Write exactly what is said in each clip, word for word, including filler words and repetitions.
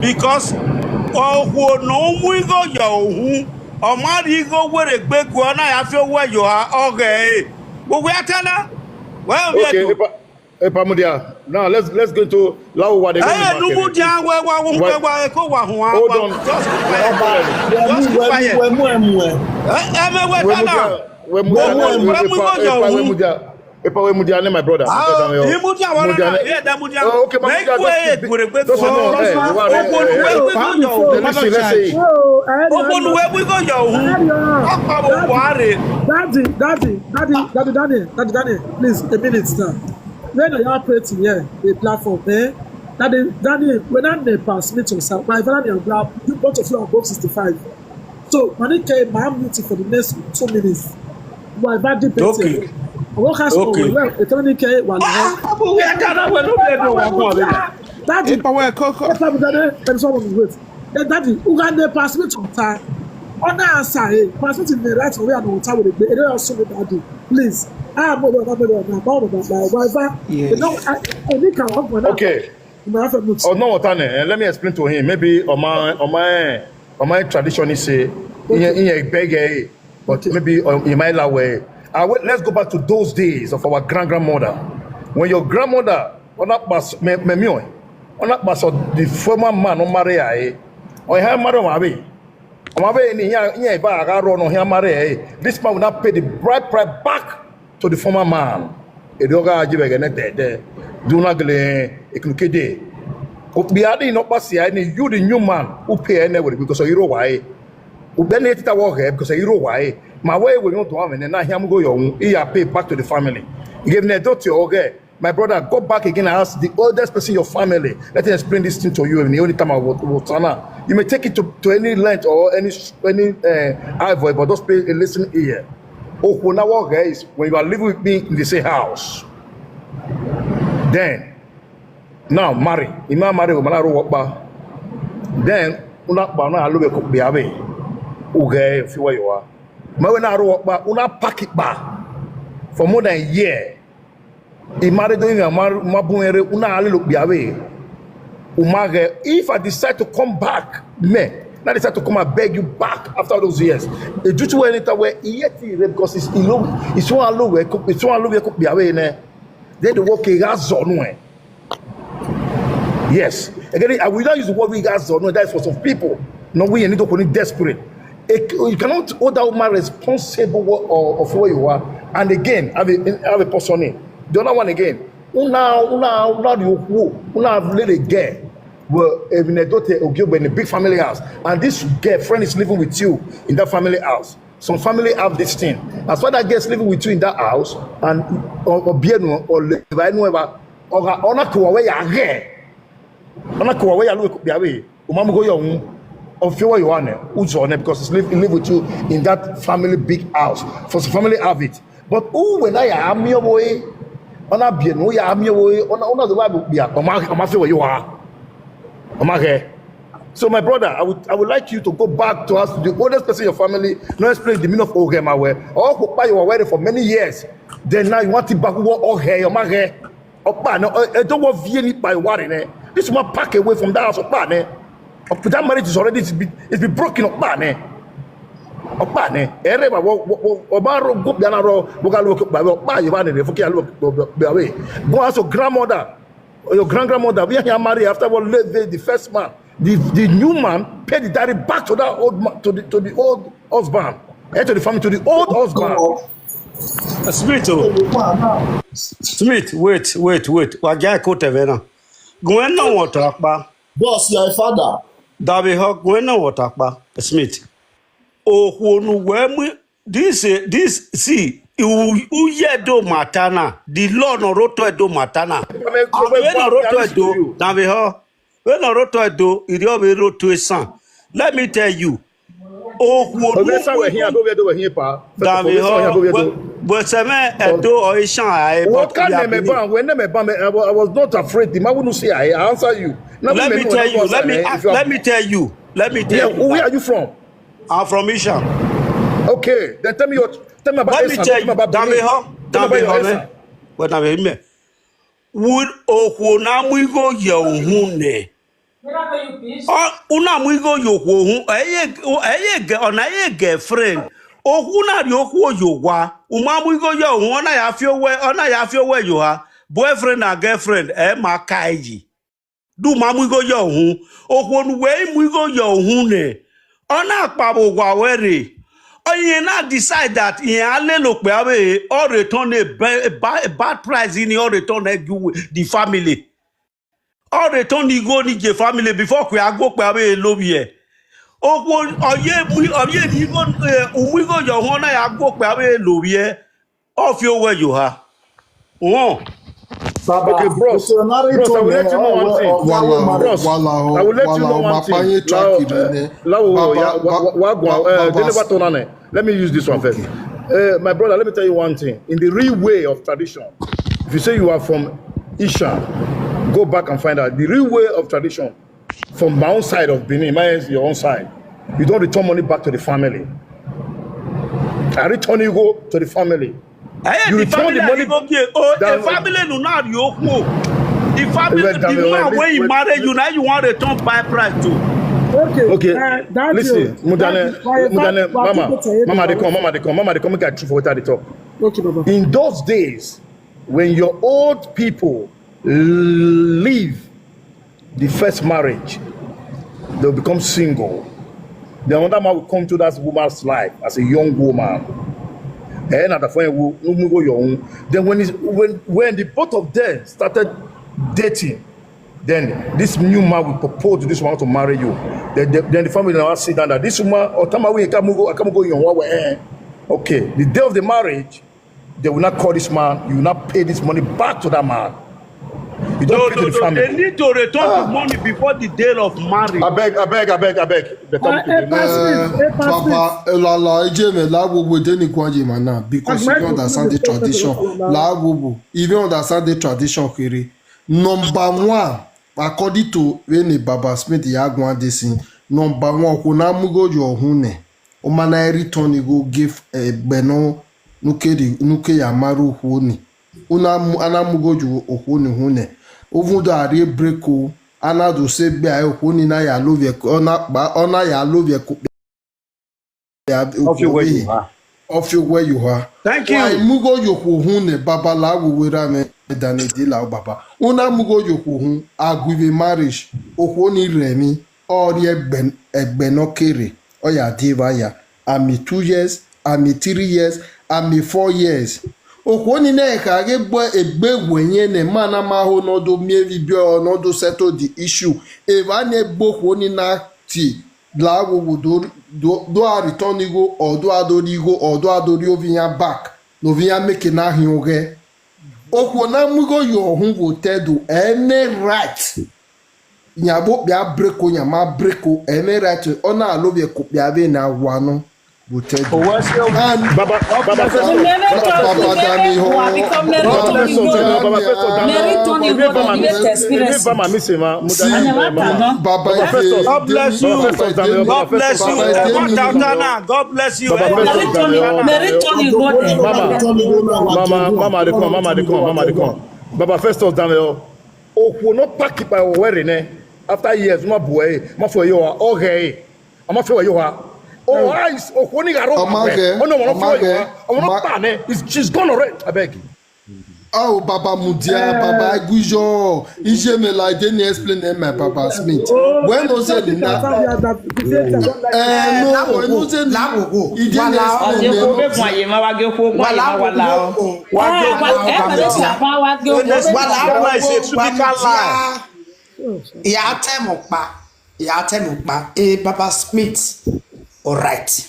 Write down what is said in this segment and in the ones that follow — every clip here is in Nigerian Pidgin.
Because okhuo no mu igho yọ ohun, ọ ma rri igho were gbe guẹ, ọ na ya fi owẹ yọ ọghẹ e. Wo wẹ atana. Well, we are Okay, to. Epa, Epa Mudia. Now let's let's go into Lawo Wade. Eh, no mu dia we wa wo we wa ko wa hu. Hold on. Just keep quiet. Just keep quiet. Wemu, wemu, wemu, wemu. Eh, eh, me we Wemu tana. Dia, Wemu Dia, Wemu, Wemu, Epa, Wemu Epa Dia. Wemu Dia. Epa Wemu Dia, my brother. Ah, Mudia, he Mudia, Mudia, yeah, that Mudia. Oh, okay, my Mudia, just, just, just, no, eh, we are, eh, eh, eh, listen, let's say. Oh, eh, Open where we go, yo. Daddy, daddy, daddy, daddy, daddy, daddy, daddy, please, a minute now. When I operate here, the platform, eh? Daddy, daddy, when I'm the pass me to sir, my father and brother, you both of you are above sixty-five. So, money came, my meeting for the next two minutes. Why bad debate? Okay. What has Okay. Well, it's only K one. Ah, but we are gonna, we no be no one for it. Daddy, Epa we koko. Epa Mudia, and someone wait. Eh, daddy, who can they pass me to time? On our side, pass me to the right way and on time with the, it also with daddy. Please. Ah, but, but, but, but, but, but, but, but, Yes. You know, I, I think I want one. Okay. You might have a mood. Oh, no, Otane, eh, let me explain to him. Maybe Oma, Oma, eh, Oma tradition is say, Okay. in, in a beg, eh, but maybe, um, in my la way. Uh, wait, let's go back to those days of our grand grandmother. When your grandmother, on that bus, me, me, me, on that bus, the former man, no marry, eh, or her mother, wa be. Wa be ni ya, ya, ba, ga, ro, no, her marry, eh. This man will not pay the bride price back to the former man. E do ga, ji, be, ne, de, de. Do not, gle, e, knu, ke, de. O, be, adi, no, pass, ya, ni, you, the new man, who pay, anyway, because you know why. Ubene tita wo he because you know why. My way we don't do am na him go your own. He are pay back to the family. You give me daughter okay. My brother, go back again and ask the oldest person in your family. Let him explain this thing to you. And the only time I will, will turn up. You may take it to, to any length or any any uh, ivory, but just pay a listening ear. Oh, now what guys, when you are living with me in the same house, then now marry. Ima marry, umana ro work ba. Then una ba una alo be ko be ave. Uge fi wa yo wa. Ma we na ro work ba, una pack it ba. For more than a year. He married doing a mar mabunere, una ale lo be ave. Umage, if I decide to come back, me, now decide to come and beg you back after all those years. E ju tu we ni ta we iye ti re because it's ilo, it's one alo we, it's one alo we ko be ave ne. They the work e ga zo nu e. Yes. Again, I will not use the word we got so no, that is for some people. No, we need to call it desperate. It, you cannot hold that woman responsible or, of where you are. And again, have a, have a person in. The other one again. Una, una, una, you who, una, have little girl. Well, if you don't take, okay, in a big family house, and this girlfriend is living with you in that family house. Some family have this thing. As far that girl is living with you in that house, and or, or Bienu or Levi, whoever, or ona kuwa we ya ge. Ona kuwa we ya lu ku biawe. Umamu go yo un. Or feel where you are now. Uzo ne because it's live, live with you in that family big house. For some family have it. But who when I am your boy? Ona Bienu ya am your boy. Ona ona the Bible bia. Oma oma feel where you are. Oma ge. So my brother, I would I would like you to go back to us, the oldest person in your family, not explain the meaning of Oge Mawe. Or Okpa you were wearing for many years. Then now you want it back what Oge, your Mage. Okpa no, I don't want V any by worry. This one pack away from that house, Okpa ne. Okpa, that marriage is already it's been, it's been broken, Okpa ne. Okpa ne. Ere ba wo wo wo ba ro go bia na ro wo ga lo Okpa, Okpa you ba ne fuki lo be away. Go ask your grandmother. Your grand grandmother, we are here married after what late the, the first man. The, the new man paid the dowry back to that old man, to the to the old husband, and to the family, to the old husband. Smith, oh. Smith, wait, wait, wait. Wa ja ko te ve na. Gwen no water pa. Boss, your father. David Hawk, gwen no water pa. Smith. Oh, who no where we this eh, this see u u ye do matana. The law no roto e do matana. Awe no roto e do. David Hawk. We no roto e do. Iri o be roto e san. Let me tell you. Oh, who no we here, go we do we here pa. David Hawk. We se me e do o isan ai. What can me ban? When me ban, I was not afraid. The man wouldn't say I answer you. Let me tell you. Let me let me tell you. Let me tell you. Where are you from? I'm from Ishan. Okay, then tell me your tell me about Let me Esan, tell tell me you, about Dame Benin. Ho, Tell me about Dame your Ho, Esan. But Dame Ho, would Okwo na mu igo ye ohun ne. Ọ, unu amụ igho ya okwu ohụ, eye, eye ge, ọ na eye girlfriend. Okwu na ri okwu oyo wa. Uma amụ igho ya ohụ, ọ na ya fi owe, ọ na ya fi owe yo ha. Boyfriend na girlfriend, e ma ka eji. Du uma amụ igho ya ohụ. Okwu onu we imụ igho ya ohụ ne. Ọ na akpa bo gwa were. Ọ ihe na decide that ihe alelo pe awe, ọ return a ba-, a ba-, a bad price in, ọ return a give the family. Ọ return the go ni je family before kwe agbo pe awe lo ye. Okwu oye mu, oye ni go, eh, umu go yo ho na ya agbo pe awe lo ye. Ọ fi owe yo ha. Won. Baba, Okay, bros. it's a married Bros, I will woman, let you know uh, one thing. uh, Wala, woman. Bros, wala, I will let you wala, know o one ma pa thing. yin track Lao, ire ne. Lao, Baba, ya, wa, ba-, wa, wa, ba-, eh, Baba, Dele Batonane. Let me use this one first. Uh, my brother, let me tell you one thing. In the real way of tradition, if you say you are from Isha, go back and find out. The real way of tradition, from my own side of Benin, my, your own side, you don't return money back to the family. I return you go to the family. Eh, You the return family the are money you go give? Oh, the down. Family no na ri okwu. The family, Wait, down, the man wait, when he wait, marry wait. You, now you want return buy price too. Okay, Okay, uh, that listen, you, Mudane, that, that, Mudane, that, Mama, that, Mama, they come, Mama, they come, Mama, they come, make I true for what they talk. Okay, Baba. In those days, when your old people leave the first marriage, they'll become single. Then another man will come to that woman's life as a young woman. And at the point, will, will go young. Then when, it's, when, when the both of them started dating, then this new man will propose to this woman to marry you. Then, then, then the family now sit down that this woman, or Tamawi, I can't go, I can't go young. What, eh? Okay, the day of the marriage, they will not call this man. You will not pay this money back to that man. You don't No, pay no, to the no. family. They need to return the money before the day of marriage. I beg, I beg, I beg, I beg. Better Uh, make you uh, Pastor, Eh, uh, Pastor. Baba, eh, la, la, ije me, la, wo, wo, de ni kwa je ma na, because if you Agbaye, understand the Pastor, tradition, Pastor, la, wo, wo, if you understand the tradition, kiri. Number one, according to when the Baba Smith ya gwa this thing, number one, ko na mugo yo hune. O ma na return go give, eh, gbeno, nuke di, nuke ya maru huni. Una mu-, ana mugo ju okwu ni hune. Even though I break o, ana do se gbe ayo okwu ni na ya love ye, ona pa, ona ya love ye ku pe ya Of you where you are. Of you where you are. Thank Why you. mugo yo okwu hune, Baba, la wo wera me dane di la o, Baba. Una mugo yo okwu hun, agwive marriage, okwu ni remi, ori egbe, egbe no kere, oya di vaya. Ami two years, ami three years, ami four years. Okwu ni na ka ge gbo egbe wenye ne mana ma ho no do mi evi bio no do settle the issue. Eva ne gbo okwu ni na ti la wo wo do, do, do a return igo, or do a do igo, or do a do ovi ya back. No vi ya make na hin oge. Okwu na mugo yo hun wo te do any right. Nya bo bia break o, nya ma break o, any right. Ona alo bi ko bia be na wa no. Wo te do. And Baba, Baba, first of all, Mere Baba, to first of all, mere to abi ko mere Baba, to first of all, Baba, first of all, mere to ni Ebe gbogbo Bama ni mi, experience. Ebe Bama mi se ma, mo See, da ni Ebe Bama. Baba, Baba, first of all, God bless you. Baba, first of all, Daniel, Baba, Baba, first of all, God bless you. Daniel. Baba, Baba, Baba, Tantana, God bless you. Baba, Eh, first Mere of to ni all, mere to ni gbogbo. Mama, Mama, they come, Mama, they come, Mama, they come. Baba, first of all, Daniel. Okwu no pack it by where ne. After years, ma boy, ma for you are okay. I'm not for you are. Oh, eyes, Okwu ni garo. Omage, Oh no, I'm not for you Omage, are. I'm not Ma- tane. It's, she's gone already. I beg. Oh, Baba Mudia, Baba Aguijo. Ije me like, they explain them, my Baba Smith. When was it in that? Eh, no, when was it? Lawogo. He didn't Wala. explain Ọjọ́ kó them. bẹ́ẹ̀ fún àyè máa wá gé kó gbọ́ àyè máa wà la ọ́. Wala. Ẹ ẹ mẹ́rin ṣàpá wá gé kó. Wala. Wala is a typical lie. Ìyá tẹ̀mọ̀ pa. Ìyá tẹ̀mọ̀ pa. Eh, Baba Smith. All right.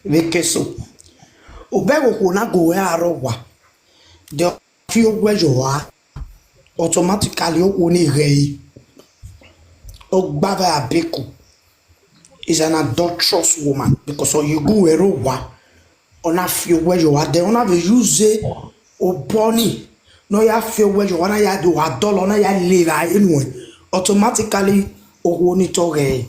Make so. Obego ko na go where aro wa. The few where you are. Automatically, you only gay. Ogbave Abeku is an adulterous woman because you go where you are. Ona few where you are. They ona be use oboni. No ya few where you are. Ya do adol. Ona ya lera anyway. Automatically, ogoni to gay.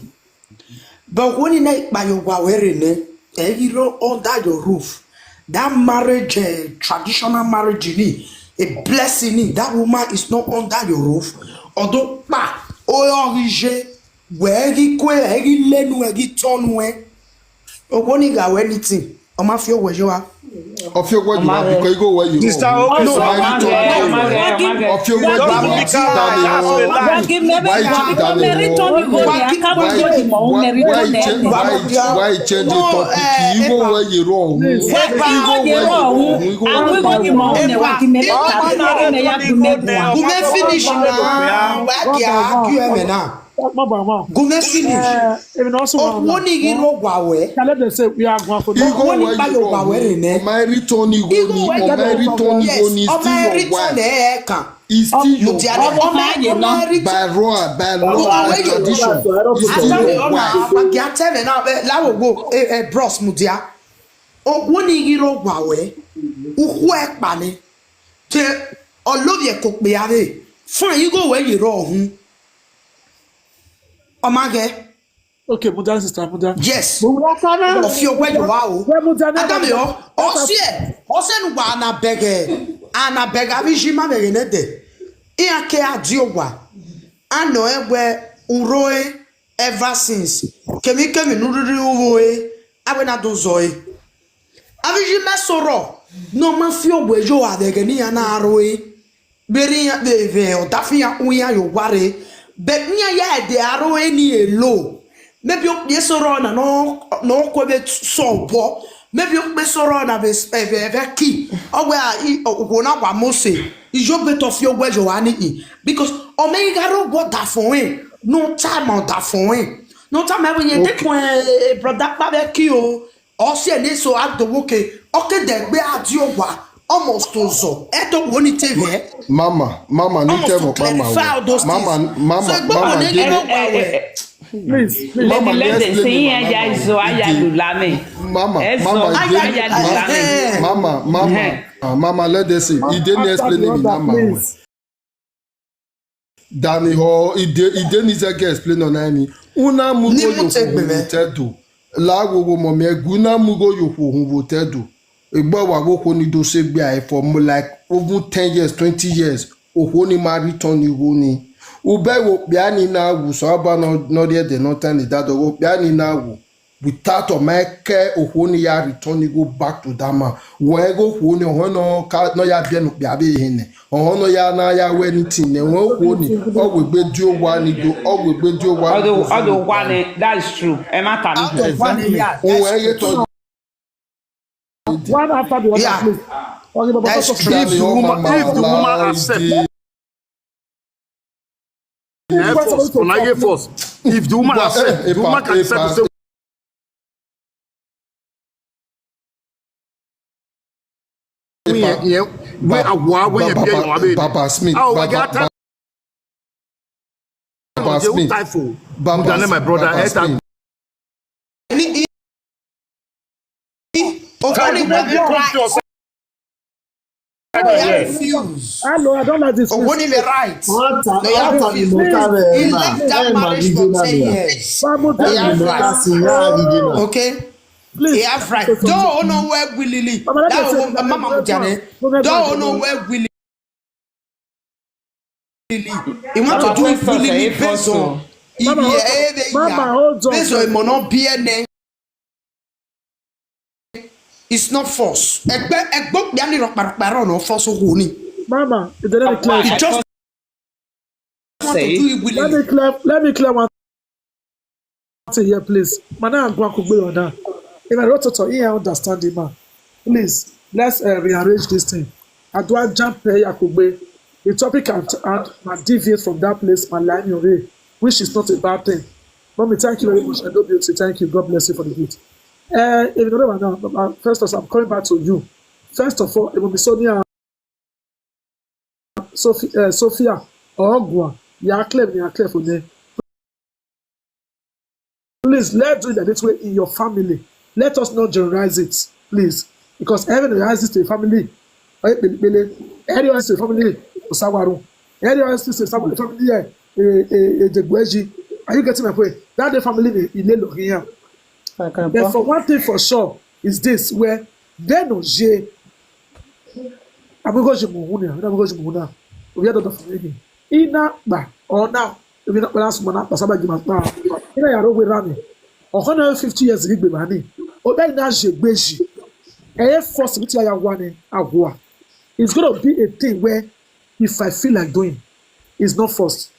But when you na ipa yo wa were ne, eh, you know, under your roof. That marriage, eh, traditional marriage, ni, a blessing, ni, that woman is not under your roof. Although, pa, Oyo gije, we gi kwe, gi lenu, gi tonu e. Ogoni ga we anything. Oma fi owe yo wa. Of your word, you have because you go where you Sister, go. okay, so Why I'm you here, I'm turn here, I'm it here. on? Of your word, Don't you be have kind. turn it on. Why you turn it on? Why why why why you change the topic? You go where you wrong. You go where you wrong. You go where you wrong. Gume finish na. Wa ki argue me na. Gume finish. Èmi náà sùn wọn. Ogoni gi ro wa we. Tell them say we are going for You that. go Ogoni where pa you yo wa wrong. We re ne. Oma eri turn you go ni. Oma eri turn you go ni. It's still your wife. Ere kan. It's still your Mudia wife. Oma eri By law, by law, by tradition. It's still your wife. Wa ki atele na be la wo go eh eh bros mudia. Ogoni gi ro wa we. Uhu e pa ni. Te olobie ko pe ave. Fun yi go we yi ro hun. Omage. Okay, Muda sister, Muda. Yes. Muda sana. Of your where you are. Where Muda na- Adam yo. Osie. Osie nu wa na bege. Ana bega vi jima bege ne de. I ake adio wa. Ano egbe uroe ever since. Kemi kemi nuriri uroe. Awe na do zoe. Aviji mesoro. No ma fi ogwe yo adege ni ya na aroe. Beri ya beve o da fi ya uya yo ware. Be ni ya ya de aroe ni elo. Maybe o ye soro na no no ko be so bo. Maybe o be soro na be eve eve ki. Ogwe a i o na wa Mose. Ijo be to fi ogwe yo ani i. Because o me igaro go da fun e. No time o da fun e. No time e ye take one brother pa be ki o. Osie ne so ado woke. Oke de gbe adi owa. Almost ozo. E to wo ni teve. Mama, mama, ni Almost tell to me, clarify all mama. Those Mama, things. mama, So, mama, Gbọ́dọ̀ dey- ní gbogbo àwẹ̀. Please, please. Mama, Lady, let's let them explain say it, yeah, mama. yeah, so I Ide. do lame. Mama, Yes, mama, so Ide. I do lame. Mama, mama, mama, mama, let us say. Ide ni After explain the it, other, mama. please. Dani ho, Ide, Ide ni zege explain on me. Una mugo Ni yo mu te gbe me. Tedo. La wo wo mo me guna mugo yo ho hu wo Tedo. Egbo wa wo ko ni do se gbe ai for mo like over ten years, twenty years. Oho ni ma return ni wo ni. Ube wo bia ni na wu so aba no no de de no tan ni dado wo bia ni na wu. Without o ma ke oho ni ya return ni go back to that man. Wo e go oho ni oho no ka no ya bia no bia be he ne. Oho no ya na ya we anything ne wo oho ni. O we gbe di o wa ni do. O we gbe di o wa ni Although, do. although one, eh, that is true. Emma Tani. Out of one year. O we ye to One after the other, Yeah. please. Okay, but That's Pastor, true. if the woman, if the woman accept, Yeah, first. Una hear first. If the woman accept, the woman can accept to say, yeah, yeah, where I wa where you pay your baby. Baba Smith. Oh, we Baba- got time. Baba You Smith. Typhoon. Baba Daniel, my Smith. brother. Baba Eh, Smith. Ni Ogoni be right. They are refuse. Hello, I don't like this. Ogoni be right. Wọ́n ta They are wọ́n ta refuse. ìmọ̀ kábẹ́ He ẹ̀ máa left that ẹ̀ máa marriage dídé for náà ten nìyà. years. Wọ́n They ta have ìmọ̀ ká right. sí ìyá àdìdé náà. Okay. Please. They have right. Don't know where we lily. Mama, let That me one, say- Mama Mujane. Mama, Don't know where we lily. He want to do it willingly based on. He Mama, be hold a on. Mama, hold on. Based on Mono B N A. It's not force. Egbe egbo gbe ani ro parapara no force owo ni. Mama, if they let me clear, He just want to do it let willingly. me clear, let me clear one thing here, please. Mana Agwa Kugbe Oda. If I wrote it, he understand the man. Please, let's uh, rearrange this thing. Adwa Jampe Yakugbe. The topic at hand might deviate from that place, my line your way, which is not a bad thing. Mommy, thank you very much. I love you too. Thank you. God bless you for the gift. Uh, if you don't know now, uh, first of all, I'm coming back to you. First of all, Mommy Sonia, Sophia, uh, Sophia, Ogwa, Yaklev, Yaklev, One. Please, let's do it that way in your family. Let us not generalize it, please. Because everyone generalizes to a family. Oye pele pele. Everyone to a family. Osawaru. Everyone to a family. Family. Eh, eh, eh, Degweji. Are you getting my point? That the family in Ilelo here. But for one thing for sure is this, where they no je. Abugo je muhuna. Abugo je muhuna. We are not for any. Ina ba or now. Ebi na kpara asụma na akpasaba gị ma kpaa. Ị na yara ogwe rani. Ọkọ na fifty years gị gbe mani. Obe na je gbeji. Eye force with ya one agwa. It's gonna be a thing where if I feel like doing, it's not forced.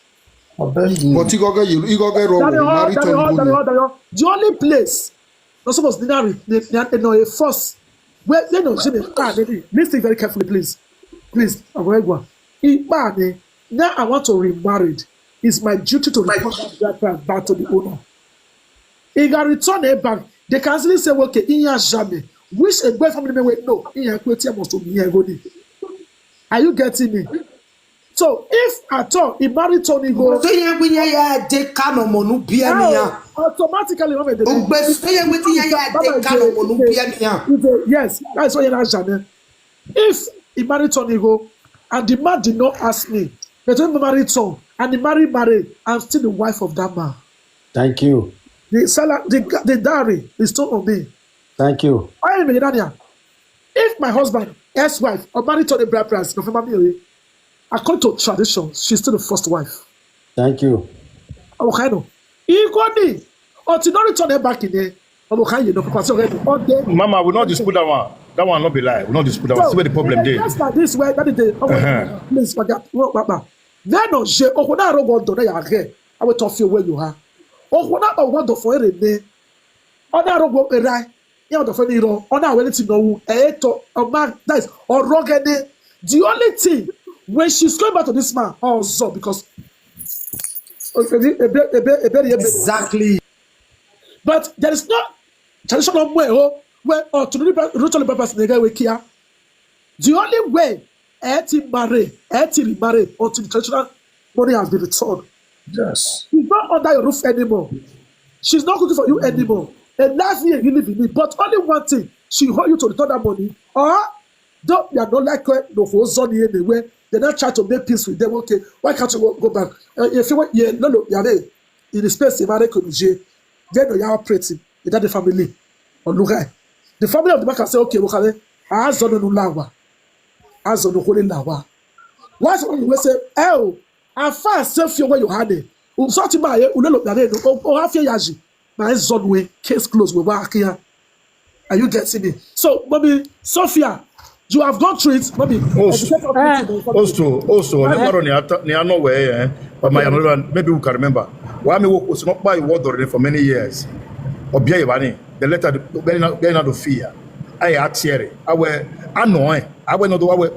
But you go get you, you go get wrong. Marry Tom Buni. The only place not supposed to be no a force. Well, you know, Jimmy, ah, listen very carefully, please. Please, Agwagwa. Now I want to remarried. It's my duty to return that girlfriend back to the owner. He got return it back. They can easily say, okay, in your jame, which a boy family may wait, no, in your equity must be here. Are you getting me? So if at all he marry Tony go, so ye gbe ya ya de kano mo nu bia mi ya. Automatically, when they Ugbe so ye gbe ti ya ya de kano mo nu bia mi ya. Yes, that's what you're saying. If he married Tony go, and the man did not ask me, but when he married Tom and he married Mary, I'm still the wife of that man. Thank you. The salary, the, the dowry is still on me. Thank you. I am a Ghanaian. If my husband, ex-wife, or married to the bride price, no family, according to tradition, she's still the first wife. Thank you. Okay, no. He got me. Until not return her back in there. Okay, you know, because already on there. Mama, we not dispute that one. That one not be lie. We not dispute that one. See where the problem there. That's like this way. That is the. Uh-huh. Please, my God. Well, Papa. Then no, je. Oh, na rogo do na ya ge. I will talk you where you are. Oh, na oh, what the for it there. Oh, na rogo erai. Yeah, the funny ro. Oh, na well it's no. Eh, to. Oh, man, that is. Or rogene. The only thing when she's going back to this man, oh, so because. Exactly. But there is no traditional way oh, where or to the ritual purpose they get here. The only way eti marry, eti remarry until the traditional money has been returned. Yes. She's not under your roof anymore. She's not cooking for you anymore. And last year you live in it. But only one thing, she hold you to return that money. Or don't you are not like her, no for Zonny anywhere. They not try to make peace with them. Okay, why can't you go back? Uh, if you want, yeah, no, no, yeah, in the space in marriage, then you are operating in that family. Or look at the family of the man can say, okay, look at it. Azọ no lawa. Azọ no holy lawa. Why someone will say, oh, I fast self you where you had it. Um, sorry, my, eh, ulelo, oh, oh, half year yaji. My son, we case closed, we work here. Are you getting me? So, Mommy Sophia, you have gone through it, Mommy. Also, also, also, never on the other, the other way, eh? But my another one, maybe we can remember. Why me work was not by word already for many years. Obia Yabani, the letter, very not, very not of fear. I had theory. I wear, I know, eh? I wear not the way.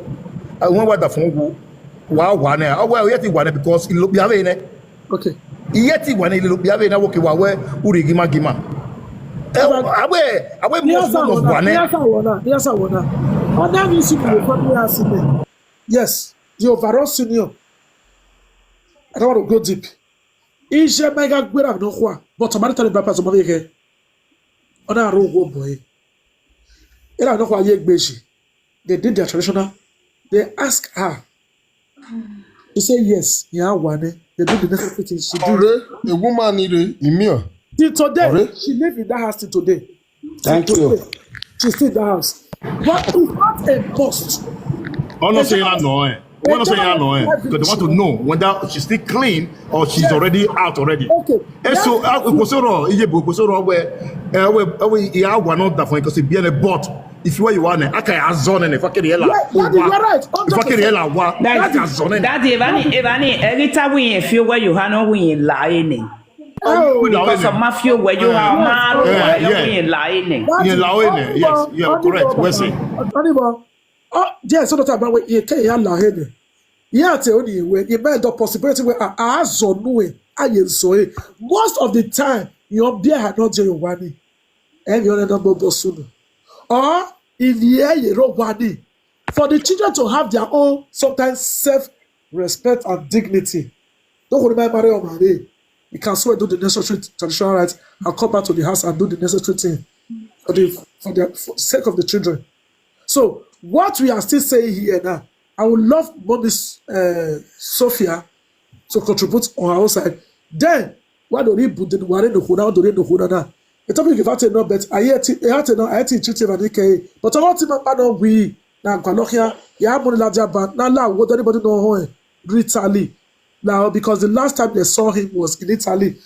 I went with the phone. Wow, one, eh? I wear yet one because it look the other, eh? Okay. Iye ti wa ni ilu bi abe na wo ke wa we uri gima gima. E awe awe mo Yes, I fun of wanna. Wane. Yes, I wanna. Yes, I wanna. Other music will come here, see me. Yes, the overall senior. I don't want to go deep. Ije mega gwera no kwa, but somebody tell the black person mother again. Ona ro go boy. Era no kwa ye gbeji. They did their traditional. They ask her. He said yes. Yeah, one. They did the necessary thing. She did. Ọ̀rẹ́, a woman ni re, imi o. Till today, Ọ̀rẹ́. She live in that house till today. Thank you. She's still in that house. But it's not a must. Ono say na no eh. Ono say na no eh. Because they want to know whether she's still clean or she's already out already. Okay. Eh, so uh, kosoro iye bo kosoro we eh we we ya wa no da fun because be a but if you are you are I can azone ne fakiri ela. Yeah, Daddy, you're right. Fakiri ela wa. That's Azone. Daddy Evani Evani every time we feel where you are no we in line. Oh, Because of mafia where you are man Yeah, where yeah. We in line. Daddy, Yeah, Laoine, Daddy, yes, yeah, Daddy, correct, Daddy, Wesley. Daddy, oh, yes, so that about you can't have la head. Yeah, tell you where you made the possibility where I saw no way. I saw it. Most of the time, your beer had not your money. And you're not boss soon. Or in the air, you don't want it. For the children to have their own sometimes self-respect and dignity. Don't hold my marry or marry. You can still do the necessary traditional rites and come back to the house and do the necessary thing for the for the for sake of the children. So what we are still saying here now, I would love Mommy uh, Sophia to contribute on her own side. Then why do we put the why do we do that? The topic if I tell no bet I hear it I hear it no I hear it treat him and K. But I want him I know we now Kalokia, yeah, money like that but now what anybody know how Rita Lee. now, because the last time they saw him was in Italy.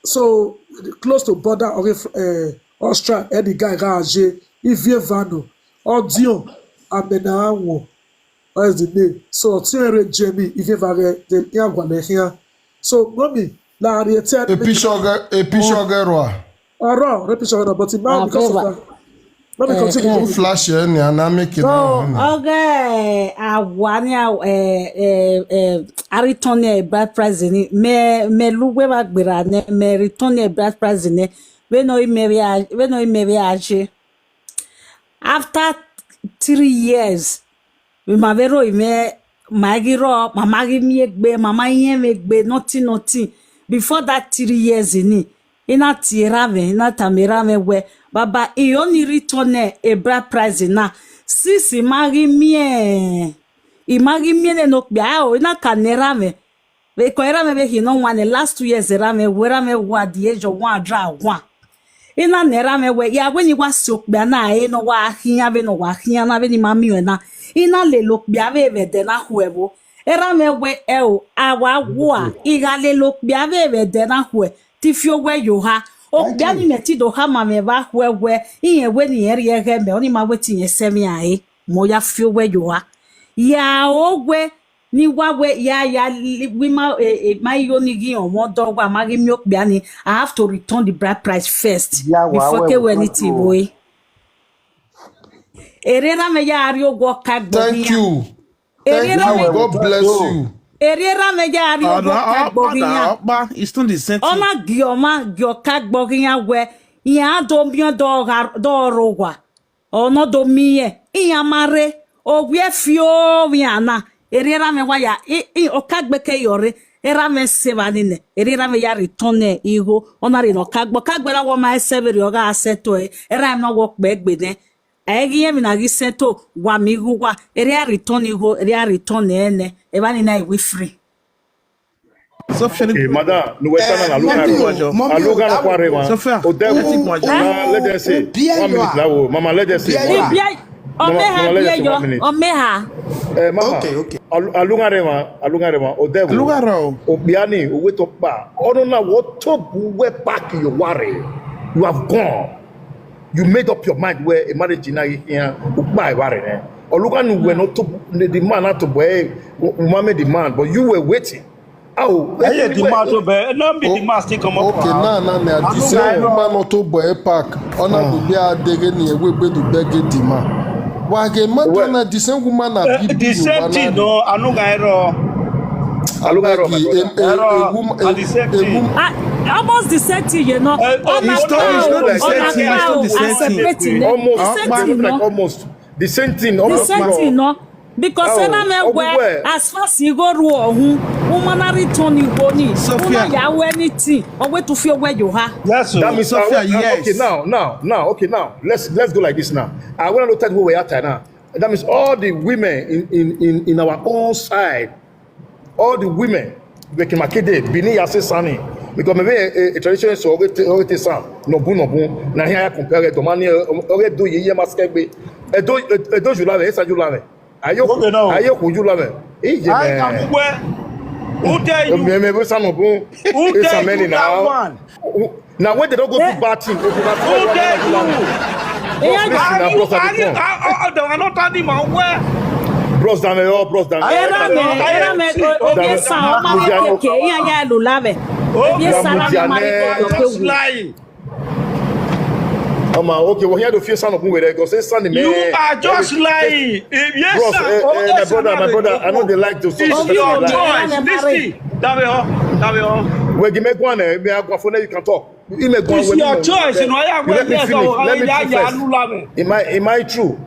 So, close to border of, uh, Austria, and the guy, Raje, Ivievano, Audio, Amenawo. What is the name? So, Tiere Jamie, Ivievare, the Yagwale here. So, mommy, la Ariete, A picture ge- a picture gerwa. Oro, repetition, but it now, because of that. Let me continue. Who flash here ni ana make it now. Oge, awani, eh, eh, eh, a return a bride price ni. Me, me lugwe ba gbera ne, me return a bride price ni. We no ime we a, we no ime we aje. After three years, we ma vero ime, ma gi ro, mama gi mi egbe, mama yen mi egbe, nothing, nothing. Before that three years ni, ina ti era me, ina ta me era me we. Baba, I only return a bride price na. Sisi ma gi mi e, I ma gi mi ne no kpia o, ina ka ne era me. Because era me be he no one, the last two years era me, wera me wa the age of one dra one. Ina ne era me we, ya when you was so kpia na, e no wa hiya, be no wa hiya na, be ni mami we na. Ina le lo kpia be be de na huevo. Era me we e o, awa wa, iga le lo kpia be be de na hue. Ti fi owe yo ha. O kpia ni me ti do ha ma me ba hue we. Iye we ni eri ege me, oni ma we ti yen se mi ae. Mo ya fi owe yo ha. Ya owe ni wa we ya ya li- we ma, eh, eh, ma yo ni gi on won do wa ma gi mi o kpia ni. I have to return the bride price first. Ya wa Before we ke we we ni can't ti do. wo e. Ere ra me ya ari ogo ka gbo Thank ni ya. You. Ere Thank ra You. me, God bless you. ere ra me ya ari ogo ka gbo ni ya. It's not the same thing. Ona gi o ma gi o ka gbo ni ya we. Iya do mi o do ga do ro wa. Ono do mi e. Iya mare. O we fi o mi ana. Ere ra me wa ya. I, i o ka gbe ke yo re. Era me se ba ni ne. Ere ra me ya return e igo. Ona re no ka gbo. Ka gbe ra wo ma e se be ri o ga se to e. Era no wo pe gbe ne. Egi emi na gi sento wa mi gu wa. Ere a return iho, ere a return ene. Eba ni na iwi free. So Philip, Eh, madam, no we sana na aluga Mommy, ro. oh, mommy, Aluga oh, na kwa re wa. Sophia. O de Who- mama, let them say. who bear One you minute are? la wo. Mama, let them say. Bear you Mama, are? Ibia, Mama, omeha, Mama, let bia us say yo, one minute. Omeha. Eh, mama. Okay, okay. Al- Aluga re wa, aluga re wa. O de wo. Aluga ro. O biani, o we to pa. Ono na wo to bu we pack your worry. You have gone. You made up your mind where a marriage in here. O pa e worry ne. Oluga nu we no to the the man not to boy. Mama the man, but you were waiting. Oh, Eye the man to be, no be the man still come up. Okay, now, now, now, the same woman not to boy park. Ona go be a dege ni ewe gbe du beg the man. Wa ge matter na the same woman na Eh, be the same thing, no, Anuga Ero. Aluga Ero, my brother. Ero, and the same thing. Ah, almost the same thing, you know. Eh, oh, Ona it's not- it's cow, not the same ona thing, it's cow, not the same and thing. separating, eh? Almost, The same thing, like no? Almost the same thing. The Almost same thing, no? Because Oh, ena me oh, where where? As far as you go ruo ohun, woman na return you go ni. Sophia. Una ya we anything. Owe to feel where you are. Yes, sir. That means Sophia, uh, uh, yes. Okay, now, now, now, okay, now let's let's go like this now. I want to tell you where we are now. That means all the women in in in, in our own side, all the women, we can make it Bini Yase Sani, because maybe a, a tradition so we te we te san no bu no bu na here I compare to money we do ye ye maskegbe e do e do jula we sa jula we ayo Okay, now. Ayo ku jula we ije I me am where. Who tell you? Me me we san no bu Who it's a tell many you that now. One? Now when they don't go to bad thing, go to bad Who thing. tell you? Bros, listen Are now, you? bros, Are that you? they come. Are, are, they are not talking about where? Bros, down there, oh, bros, down there. Era me, era me, o- obi esa o ma me keke, iya ya lu lave. Obi esa na me ma me Just keke. Lying. Ọmọ, okay, well, here the fear sound of where they go say sound You are just lying. If yes, Bros, sir. Eh, Oh, eh, my yes, sir. Brother, my brother, I know they like to say It's something your like that. Choice. Listen. Dame ho. Dame ho. Where you make one, eh, me I go for you can talk. You make one. It's your choice. You know, I have You let me yes, finish. oh, Let me yeah, finish yeah, first. Lulame. Am I, am I true?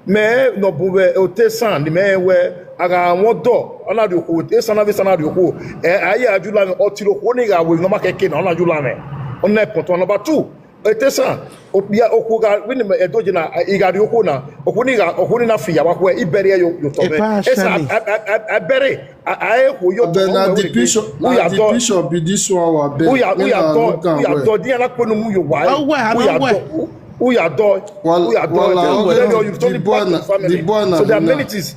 Me no bu we o te san di me we aga won do ona di ko e san na ve san na di ko e aye ajula me o ti ro ko ni ga we no ma keke na ona ajula me ona e pon to number two e te san o bia o ko ga we ni me e do je na e ga di o ko na o ko ni ga o ko ni na fi ya wa ko e bere yo yo to me e sa a bere a e ko yo to Abeg, na the picture, na the picture be this one, wa beg. Uya uya do uya do di ala ko nu mu yo wa uya do uya do uya do Wala, you okay, tell no, you tell the me boy back na, to family. the boy na So there are the many man. Things.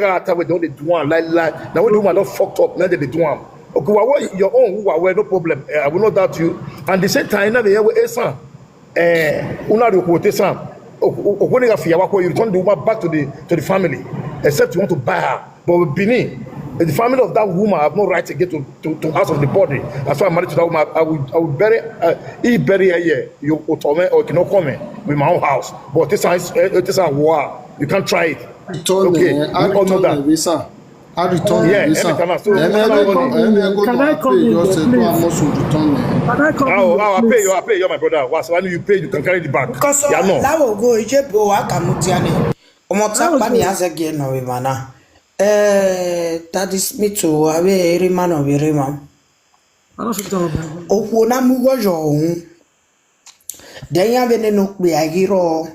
yaga ata wey don dey do am like like. Na when the woman don fucked up, na dey dey do am. Okay, wa wa your own wa wa no problem. Eh, I will not doubt you. And the same time, na dey hear wey esan. Eh, una dey quote esan. Okoni ga fiya wa ko, you return the woman back to the to the family, except you want to buy her. But with Benin, the family of that woman have no right again to to to house of the body. That's why I'm married to that woman. I will I will bury uh, he bury her here. You otome or you cannot come with my own house. But this is this is war. You can't try it. Return Okay, eh, I we all know return that. eh, visa. I return Yeah, eh, visa. every time I so Eme when I go want no, eme go Can no I come pay in your there, say please? to amo so return eh. Can I come Oh, in oh, I there, pay please? you, I pay you, my brother. Once when you pay, you can carry the bag. Because Yeah, no. Lawo go ije bo wa kamutia ni. Omo That was tapa ni good. ase ge no we mana. Eh, that is me too. Awe eri man of eri man. I don't fit talk about Okwu na mugo jo ohun. Then ya vene no pe agiro.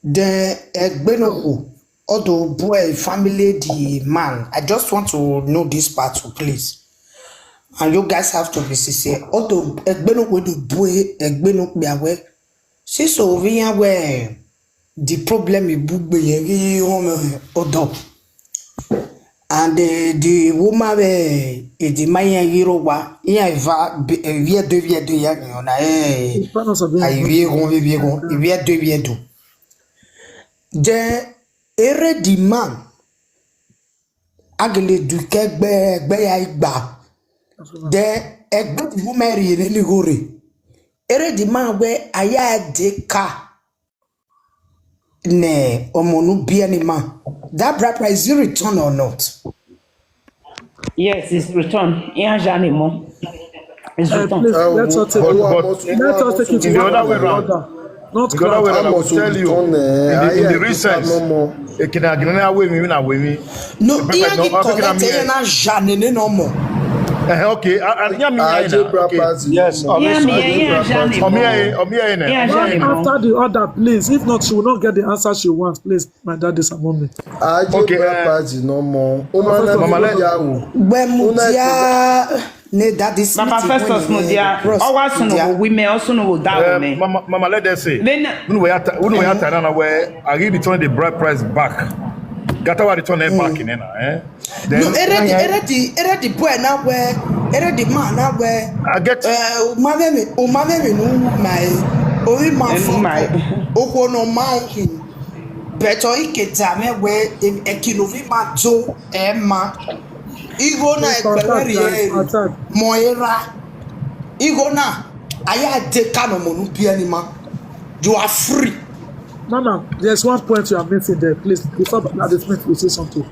Then egbe no ku. Odo boy family the man. I just want to know this part too, please. And you guys have to be sincere. Odo egbe no ku do boy egbe no pe awe. Si so vi ya we the problem ibugbe yen gi home odo. And uh, the woman we e di ma yen gi ro wa yen va vie de vie de ya ni ona eh Pas dans sa bien. ai vie gon vie vie gon vie de vie de. Then ere the man agele du ke gbe gbe ya igba. Then egbe the woman ri ere ni gore. Ere the man we aya de ka ne omonu bi any man. That bride price is it return or not? Yes, it's return. Iyan jani mo. It's Uh, return. please, let's all take But, it. but Let's all take it in the other way in around, order. Not in the other way crowd. around, I will tell you, in the, in the recent, No more. ekina agina na we mi na we mi. No, But iyan no, gi I'm talking collect about iyan na jane ne no more. Eh, okay, I, I, yeah, me, yeah, Aje okay. Brapazi. Yes, No more. obviously. Yeah, me, yeah, yeah, Aje Brapazi. Jani. Omi eh, omi eh, ne. Yeah, Omi Jani. eh. One after the other, please. If not, she will not get the answer she wants. Please, my dad, this a moment. Aje Okay, eh, Brapazi no more. Uma na Mama, let- ya o. Gbemudia ne that is Papa Festus Mudia. Owa sunu wo women, o sunu wo da Eh, women. Mama, Mama, let us say. Then Unu we ata, unu we ata na we. I give return the bride price back. Gata wa return it back in na eh. Then No, ere the ere the ere the boy na we ere the man na we. I get Eh, o ma ve mi o ma ve mi nu ma e. O ri ma Enu fo. ma e. O ko no ma o hin. Beto ike da me we e kinu vi ma jo e ma. Igo na e Contact, pere guys, ye. contact. Mo era. Igo na aya de ka no mo nu bi any man. You are free. Mama, there's one point you are missing there, please. Before Daddy Smith will say something.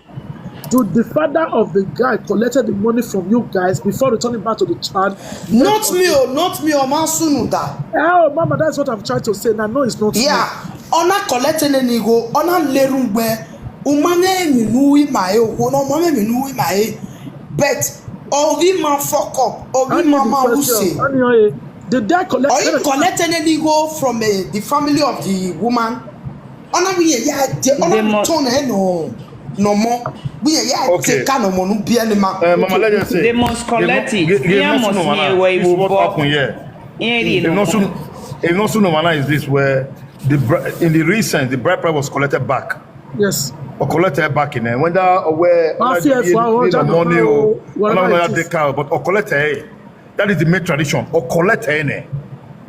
Do the father of the guy collected the money from you guys before returning back to the child? Not me, oh, not me, oh, man, sunu da. Oh, Mama, that's what I'm trying to say. Now, no, it's not. Yeah, ona collect ne ni go, ona lerun gbe. Umane mi nu wi ma e, o no mo me mi nu wi ma e. But ovi ma fuck up, ovi ma ma use. Anyway, the guy collect. Or he collect ne ni go from uh, the family of the woman. Ona we ya je, ona They we must- turn he no, no more. We ya Okay. take ka no mo nu bi any man. Uh, Mama, let us say. They must collect they it. Must, they, they Yeah, must must know, know man. where he This is will what walk. Happened here. Yeah, you If know. not soon, if not soon, man, is this where the bri- in the recent the bride price was collected back Yes. or collected back in there. When that where Ma when fi that ẹ fún àwọn the ọjà money náà, o, whatever when it that is. take out, but or collect eh, that is the main tradition. Or collect eh, ne?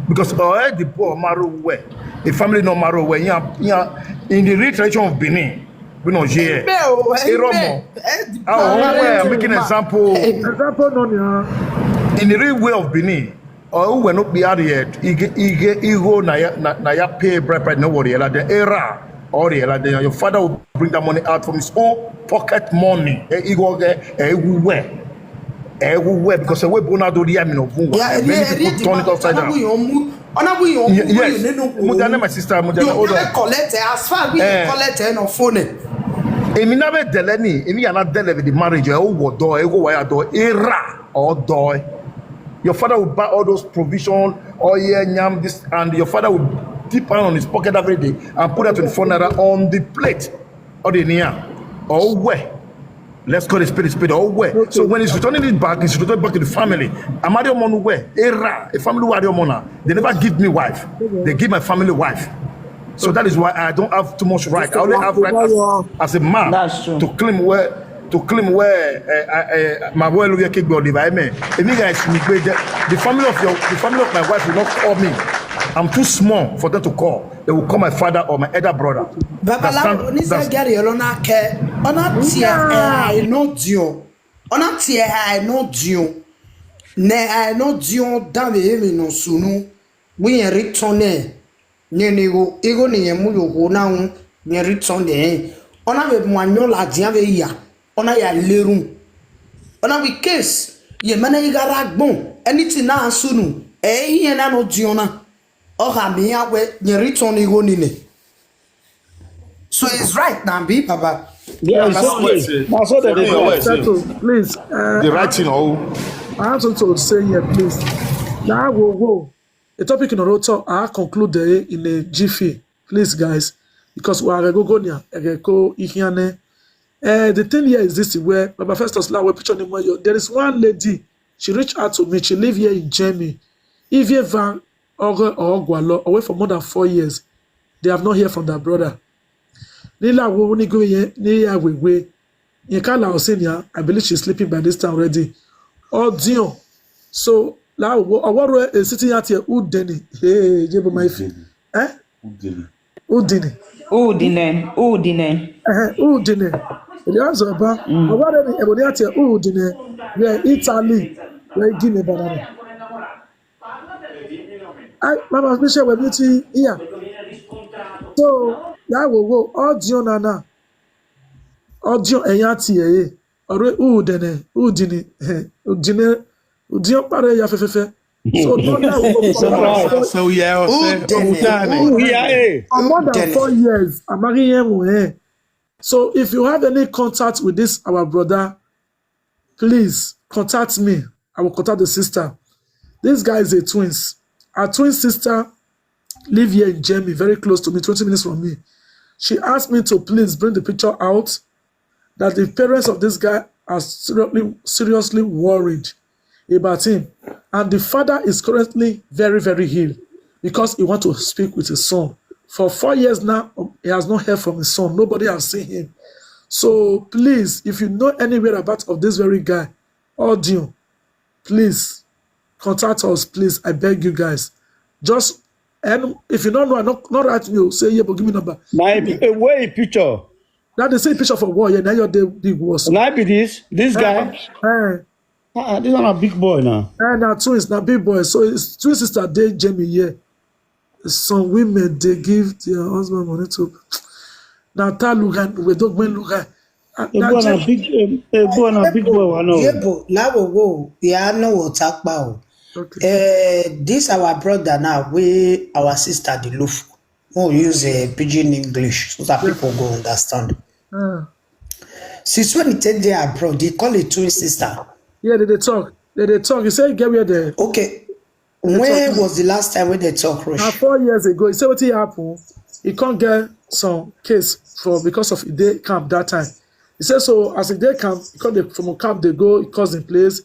Because uh, eh, the poor marrow where a family no marrow where yeah, yeah, in the real tradition of Benin, we no here. Bẹ́ẹ̀ o, ẹ Irọ́ bẹ́ẹ̀, mọ̀. ẹ di Àwọn ọmọ bàbá ẹ̀ rẹ̀ making ti example. Example, no, yeah. In the real way of Benin, or who were not be here, ige ige igo na ya na na ya pay bride price no worry la the era or the la the your father will bring that money out from his own pocket money. Eh, igo eh eh who where eh who where because eh we bona do the amino bunga. Yeah, Many people turn it upside down. Ona we yon mu, ona we yon mu. Yes. Nínú Mudane, my sister, Mudane, You hold never on. Collect it as far as we Eh. Collect it no phone. Èmi náà bẹ dẹlẹ ni, èmi yàrá dẹlẹ with the marriage ẹ ó wọ dọ ẹ ó wáyà dọ ẹ rà ọ dọ ẹ. Your father will buy all those provision, oil, yam, this, and your father will dip hand on his pocket every day and put that twenty-four naira on the plate or the niya or where. Let's call it spade a spade or where. So when he's returning it back, he's returning back to the family. I'm married woman where era a family where woman. They never give me wife. They give my family wife. So that is why I don't have too much right. I only have right as, as a man That's true. to claim where to claim where uh, uh, uh, my well we kick body by me. If you guys, the family of your the family of my wife will not call me. I'm too small for them to call. They will call my father or my elder brother. Babaláwo That's- that's- oníṣẹ́gẹ́rì ọlọ́nà kẹ́ ọ̀nà tí ẹ̀ àìnà dìọ̀ ọ̀nà tí ẹ̀ àìnà dìọ̀ nẹ àìnà dìọ̀ dábì èmi nà sùnú wíyẹn rí tán nẹ nyẹn ni igo igo nìyẹn mú yòókù náà ń nyẹn rí tán nẹ ọ̀nà bẹ mú anyọ́ la dìá bẹ yà ọ̀nà yà lérú ọ̀nà bí case yẹ mẹ́nà yìí gara gbọ̀n ẹni tí náà sùnú ẹ̀ yìí yẹn náà nà dìọ̀ náà ọ̀hà mi yà wẹ̀ nyẹn rí tán ní igo nìyẹn. So it's right now, be Baba. Yeah, That's so what I say. That's what they For me, do. what I say. Settle, please. Uh, The right thing, oh, I have something to say here, please. Now, whoa, whoa. The topic in Oroto, I conclude there in a jiffy, please, guys, because we are gogonia, egeko ihiane. Uh, the thing here is this: where Baba Festus Lawe picture name where you- there is one lady. She reached out to me. She live here in Germany. If you ever or or Gwalo away for more than four years, they have not heard from their brother. Nila wo ni go ye ni ya wewe. Yekala Osenia, I believe she's sleeping by this time already. Audio. So la wo awaro e sitting out here udeni. Hey, jebo my fi. Eh? Udini. Udine, Udine. Eh, udini. Ele azo ba. Awaro ni eboni out here udini. Yeah, Italy. Yeah, give me banana. Ai, mama, mi ṣe wẹ̀ mi ti iya. So, ya wo wo audio na na. Audio ẹ̀yà ti ẹ̀yẹ. Ọ̀rẹ́ udene, udini, eh, udine, udine pare ya fefefe. So, don't ya wo wo. So yeah, Udene. Yeah, eh. For more than four years, I'm marrying him. Eh. So, if you have any contact with this our brother, please contact me. I will contact the sister. This guy is a twins. Our twin sister live here in Germany, very close to me, twenty minutes from me. She asked me to please bring the picture out that the parents of this guy are seriously, seriously worried about him. And the father is currently very, very ill because he wants to speak with his son. For four years now, um, he has not heard from his son. Nobody has seen him. So please, if you know any whereabouts of this very guy, audio, please contact us, please. I beg you guys. Just and if you don't know, not, not write me, say yeah, but give me number. My a way picture. Now they say picture for war, yeah, now you're the big worst. Now be this this guy. Eh, Ah, this one a big boy now. eh, now twins, now big boys. So it's twin sister, they Jamie, yeah. Some women they give their husband money to. Now ta lugan, we don't win lugan. A boy na big, a, a boy na big boy. I know. Yebo, lawo wo, ya no wo takpa o. Okay. Uh, this our brother now, we our sister the look. Who use uh, pidgin English so that people go understand. Ah. Since when he take there abroad, they call it twin sister. Yeah, they, they talk. They, they talk. He said, get where they. Okay. When was the last time when they talk Rush? Now four years ago, he said what he happened. He can't get some case for because of the camp that time. He said so as a day camp, he come dey- from a camp they go, he calls in place.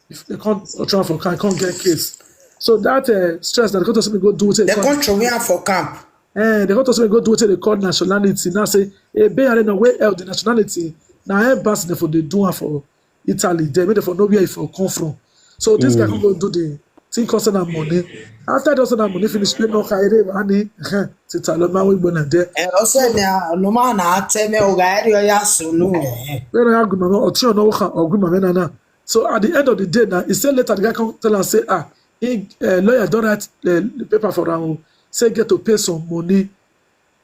If they can't or try for camp, can't get case. So that uh, stress that they come to me go do what they They can't. Come throw me out for camp. Eh, they come to me go do what they call nationality. Now say, hey, be I don't know where else the nationality. Now embassy they for they do am for Italy. They made for know where he for come from. So this guy can go do the thing cost am money. After they also that money finish, pay no carry money. Tita lo ma we gbona there. And also now, no man na tell me o ga area ya sunu. Eh. When I go mama or tell no can or go mama na na. So at the end of the day now, he said later the guy come tell and say, ah, he uh, lawyer don't write the, the paper for am. Say get to pay some money.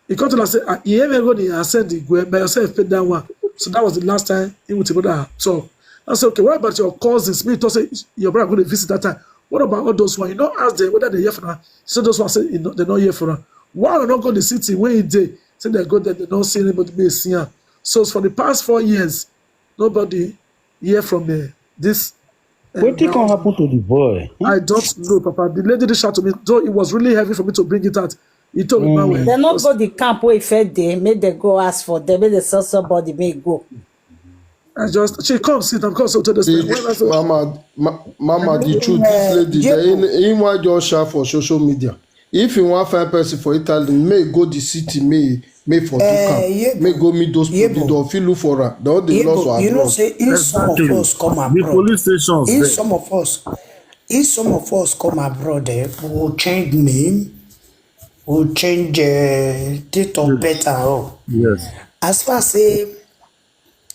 He come tell and say, ah, he ever go there and send the go by yourself pay that one. So that was the last time he with his brother talk. I said, okay, what about your cousins? Me to say your brother go to visit that time. What about all those one? You know, ask them whether they hear from her. So those ones say you know, they not hear from her. Why are not go to the city when he dey? Say they go there, they don't see anybody may see her. So for the past four years, nobody hear from the this. uh, What can happen to the boy? I don't know, Papa. The lady reached out to me, though it was really heavy for me to bring it out. He told me about Dem no go the camp wey e first dey, make dem go ask for dem, make dem send somebody make e go. I just, she come sit, I'm come so to the The stage. Why not so? mama, ma, mama, the truth, this lady, Yeah. the, in, in why just share for social media. If you want find person for Italy, may go the city, may may for do Eh, camp, yeah, may go meet those yeah, people. but- Don't feel look for her. Don't they Yeah, lost but our you know, abroad. Say if some of Exactly. Us come The abroad, police stations If there. Some of us, if some of us come abroad, eh, we will change name, we will change uh, date of birth and all. Yes. As far as say,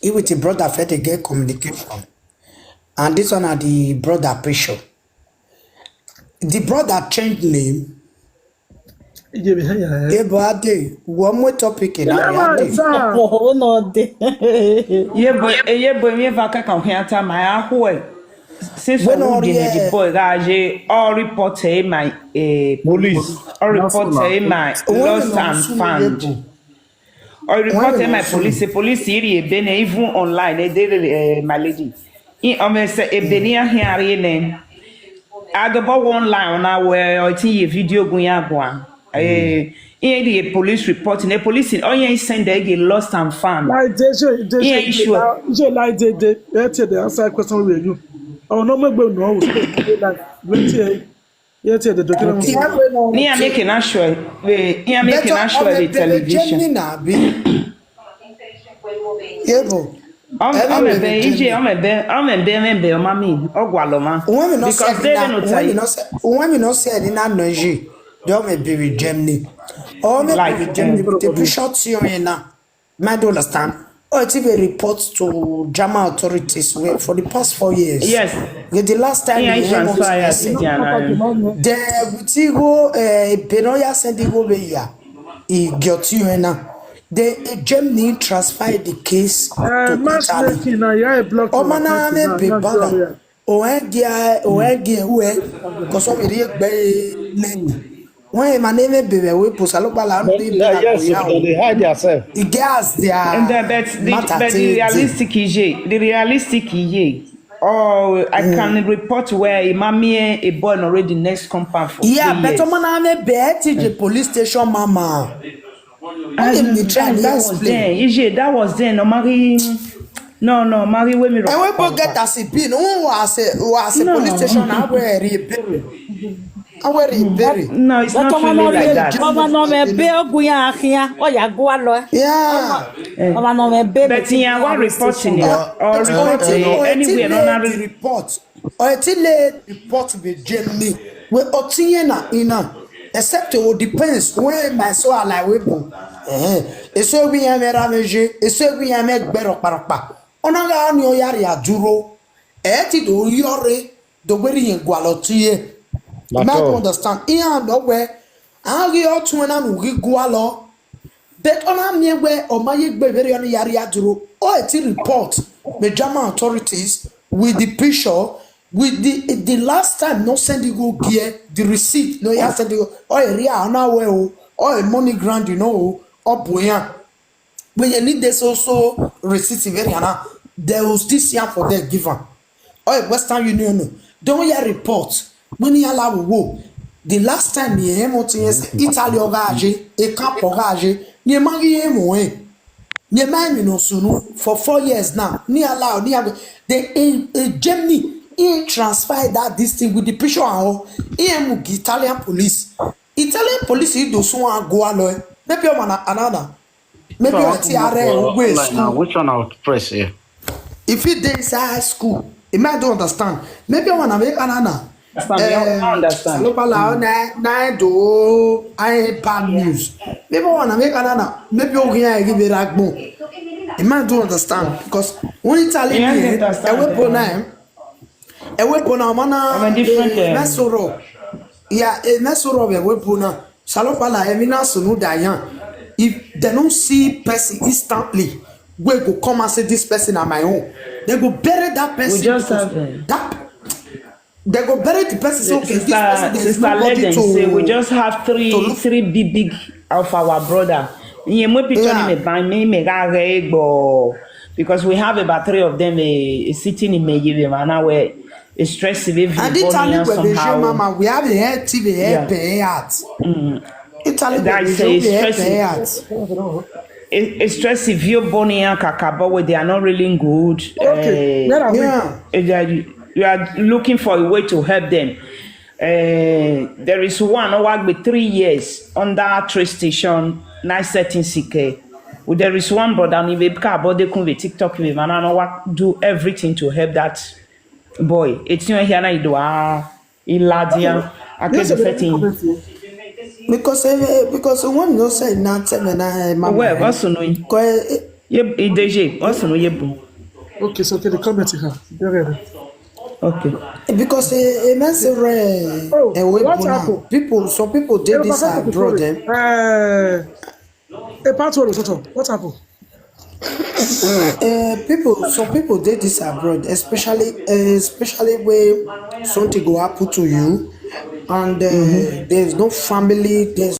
if with the brother fit dey get communication, and this one are the brother picture. The brother change name. He gave me, yeah, yeah. Ebo Ade, one more topic in Ade. Sir, Oh, no, dey. Ye boy, eh, ye boy, me va kaka hwe ata my ahwe. Since When we all dey the- the boy, ga je all report eh my eh Police. all report eh my When lost you and sue found. Ebo, Or report When eh my you sue- police, eh, police iri ebe na even online eh dey eh my lady. I ome se ebe ni ahiari ne. Adobo one line na we o ti ye video gun ya gwa. Eh, in the police report, the police in oh yeah send the lost and found. like they say, they Yeah, say, you sure? They say like they, they, they tell the answer question with you. Oh no, maybe no, we say like, wait here, yeah, tell the document. Yeah, we know. Ni a make na sure. We, ni a make Better na sure on the the television television. Na be. Ebo. Om Every om be baby ije om be om be me be o mami. Ogwaloma. When we not Because say they na, don't when tell we you. Not say, when we not say na no ji, don't me be with Germany. Don't me Like, be with Germany. eh. The picture to you na. Man, do understand? Oh, it be report to German authorities wey for the past four years. Yes. The, the last time Yeah, we it's hear what transfer, yes, person- yeah, na- The Benoya send the go be ya. He got you now. The uh, Germany transfer the case Uh, to Italy. matchmaking now, yeah, block. Oh man, I'm a big bala. Oh, I get, oh, I get where? Because of the big name. When my name is baby, we post a look bala. Yeah, yes, they hide themselves. The girls they are. And the, but the matter but the take- realistic ije, the realistic ije. Oh, I can report where a mommy a boy already next compound for Yeah, three but years. Oman, I'm a bet the police station, mama. Ah, Let me try that, to that was explain. then. Ije, that was then. No, Mary. No, no, Mary, when me And we both get as a pin. Who was a was a No. Police station? I wear a berry. I wear a berry. No, it's not Ọmọ really náà like lè that. ọmọ náà mẹ bẹ ọgùn yà á kíá ọyà gó wa lọ. Yeah. Ọmọ náà mẹ bẹ But in our reporting, Or- or or- report or- eh, or- anywhere, or- no, no, the report. Or a delay report with Germany. We otinye na ina. Except it will depends where my soul ally will go. Eh, eso we ya me rameje, eso we ya me gbero parapa. Ona ga ni o yari aduro. E ti do yore, do gweri yen gwalo tiye. That's Ma all. Understand? Iya no we. Agi o tun na nu gi gwalo. But ona mi we o ma ye gbe very on yari aduro. O e ti report the German authorities with the picture, with the the last time no send you go gear the receipt, no ya send you go. O e ria ona we o. O e money grand, you know. O boya. When you need this also receipt very ana. They will still see am for them give am. Oh, Western Union, no. Don't hear report. When you allow wo. The last time you hear what yes, Italy or Gaji, a camp or Gaji, you man hear mo eh. You man me no sunu for four years now. Ni allow, ni have the in, in Germany, he transfer that this thing with the picture and all. He am Italian police. Italian police he do so and go alloy. Maybe I'm an another. Maybe So I I want to see move are for ways online now. school. Which one I would press here? If he dey inside high school, he might don't understand. Maybe I wanna make another. Understand, you don't understand. Salopala na na do I bad news. Maybe I wanna make another. Maybe you hear give it ragbon. He might don't understand because when he tell Yeah, I me, understand. I will put name. I will put now, man. I'm a different, uh, Mesoro. Yeah, a Mesoro. I will put now. Salopala, I mean, now so no Dayan. If they don't see person instantly, we go come and say this person are my own. They go bury that person. We just Because have, uh, that they go bury the person. Say, okay, this Sister, person there is sister, let nobody them to say we just have to three look. Three big big of our brother. Nye mwe picture Yeah. ni me ban me me ga ga egbo because we have about three of them eh, eh, sitting in me give him and we stress we And this time we be somehow. Mama, we have a head T V, head Yeah. pay heart. Italy That go is dey a show me head stress. to head. It, it's stress if you born in Kakabo with they are not really good. Okay, Eh, where are we? Yeah. if you are, you are looking for a way to help them. Uh, there is one who worked with three years under train station, nice setting sick. Well, there is one brother, and if Kabode kun with TikTok, with man, I know what do everything to help that boy. It's not here now, you do ah, iladian. I Yes, can't sir. Setting. Because eh, because when you say nothing, and I mama. Well, what's annoying? Kwe- Ye, D J, what's annoying? Okay, so okay, the comment you have. Very good. Okay. Because a man say rare Oh, away what now. Happened? People, some people did this abroad. Eh? Uh, a part one, what happened? Uh, people, some people did this abroad, especially uh, especially when something go happen to you, and uh, mm-hmm. There's no family, there's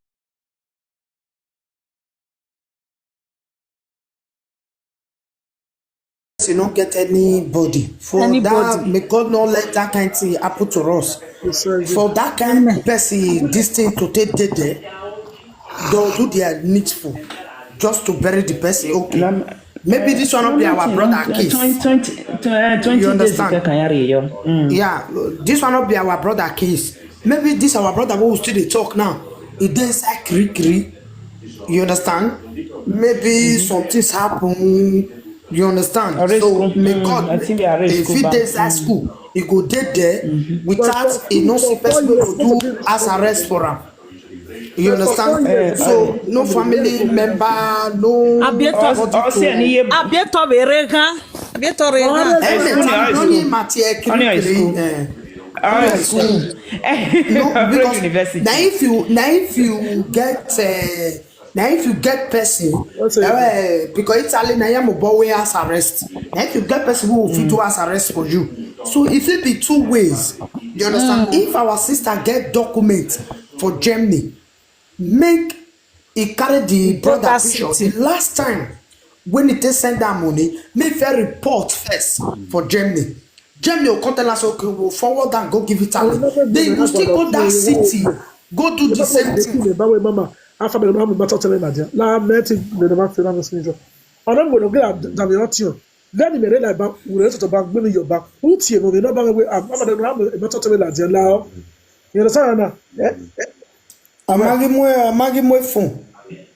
you not get anybody for anybody. That may God not let that kind of thing happen to us. For that kind of person, this thing to take dead there, they'll do their needful just to bury the person. Okay. Maybe this one will be our brother case. Twenty, twenty, uh, twenty you understand? Mm. Yeah, this one will be our brother case. Maybe this our brother who still dey talk now. It dey inside kiri kiri. You understand? Maybe mm-hmm. Some things happen. You understand? So may God, if he dey inside school, he go dey there mm-hmm. Without he no see person wey go do as arrest for am. You understand? Uh, so no family member, no. Abieto beregan. Abieto beregan. Any mati ekiri. No, because now if you now if you get uh, now if you get person uh, because Italy na yam boy house arrest. Now if you get person who fit do house arrest for you, so if it be two ways, you understand? Mm. If our sister get document for Germany, make he carry the brother picture. The last time when he take send that money, make fair report first for Germany. Germany will come tell us, okay, we'll forward and go give Italy. Then you go still go that city, go do the same thing. Ọ̀nà gbọ́dọ̀ gbé àdàmì ọtí ọ̀. Lẹ́nu mẹ̀rẹ́ láì bá wùrẹ́ tó bá gbé mi yọ̀ bá. Ó tiẹ̀ mọ̀ mi náà bá wẹ̀ wẹ̀. Àmọ́ àdàmì ọtí ọ̀. You understand now? Amagi mwe, amagi mwe fun.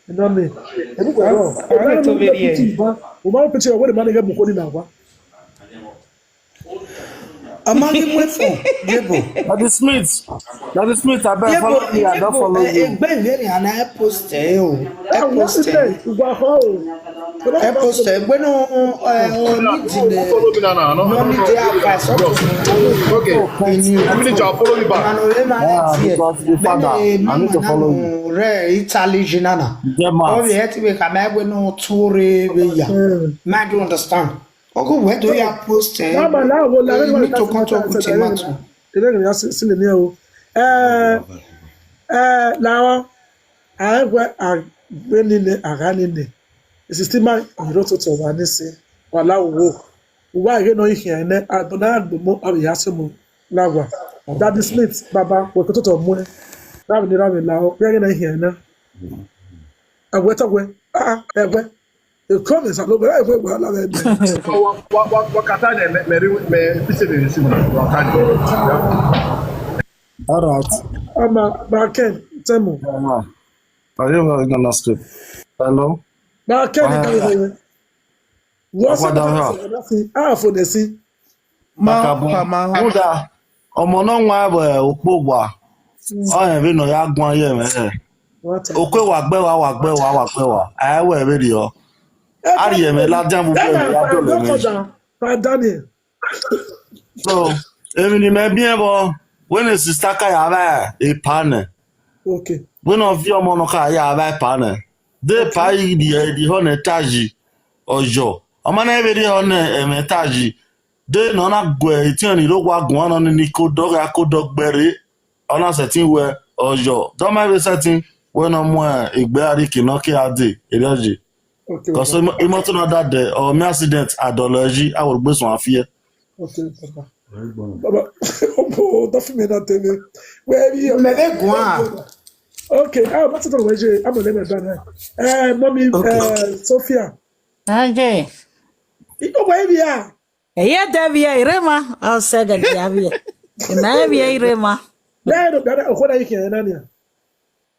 Nani? Ebu kwa. Ara to be here. O ma picture where the man get mukoni na kwa. Amagi mwe fun. Yebo. Daddy Smith. Daddy Smith, I beg follow me. I don't follow you. Egbe very and I post eh o. I post eh. Ugwa ho. Epost egbe no eh o need the. Follow me now, now. No need the advice. Okay. Immediately I'll follow you back. Yeah, because the father, I need to follow you. Re Italy jinana. Obi heti we kama egbe no tore we ya. Man do understand. Ogo we do ya post eh. Baba la wo la we to come talk with him too. Tele ya sile ni o. Eh eh la Aegwe agbe niile agha niile. Esistima irototo wa nisi wala uwo. Uwa ihe no ihe ene abona agbomo abiyasimo lagwa. Daddy Smith baba wekototo mwe. Rabi ni rabi lao. Uwa ihe no ihe ene. Agwe togwe. Ah ah egwe. Ekome sa lo bere egwe wa la be. Wa wa wa wa kata ne me me me pise de si mo wa kata. All right. Ama ba Ken temo. Are you going on script? Hello? Ba Ken ka yo. What's up? Ah, for the see. Ma pa ma. Uda. Ọmọ náà wà bẹ̀ òpó wà. Ọ̀yẹ̀ bí nà ya gbọ́n yẹ̀ mẹ́. Okwe wà gbẹ́ wà wà gbẹ́ wà wà gbẹ́ wà. Ẹ wẹ̀ bí rí ọ. A rí ẹ̀mẹ́ ládàá gbogbo ẹ̀mẹ́ yá dọ̀lẹ̀ mẹ́. Daniel. So, èmi ni mẹ́ bí ẹ bọ̀. When a sister kaya bá a pa nẹ̀. Okay. When of your mono kaya bá a pa nẹ̀. They pa the the honor taji. Ọjọ́. Ọmọ náà ebe the honor ẹ̀mẹ́ taji. They nọ na gwe iti ni ro wa gun no ni ko do ga ko do gbere. Ona setting we Ọjọ́. Don't mind the setting when no mo egbe ari ki no ki ade. Ere oje. Okay. Because imo to na that day or me accident adology I will be so afie. Okay, papa. Baba, oh, don't feel me that day. Where are you? Mebe gwa. Okay, ah, what's the way? I'm gonna let that. Eh, mommy, Okay. Eh, Sophia. Aje. You know where we are? Eye de vie irema. I'll say that the vie. Na vie irema. There, no, there, what are you here, Nania?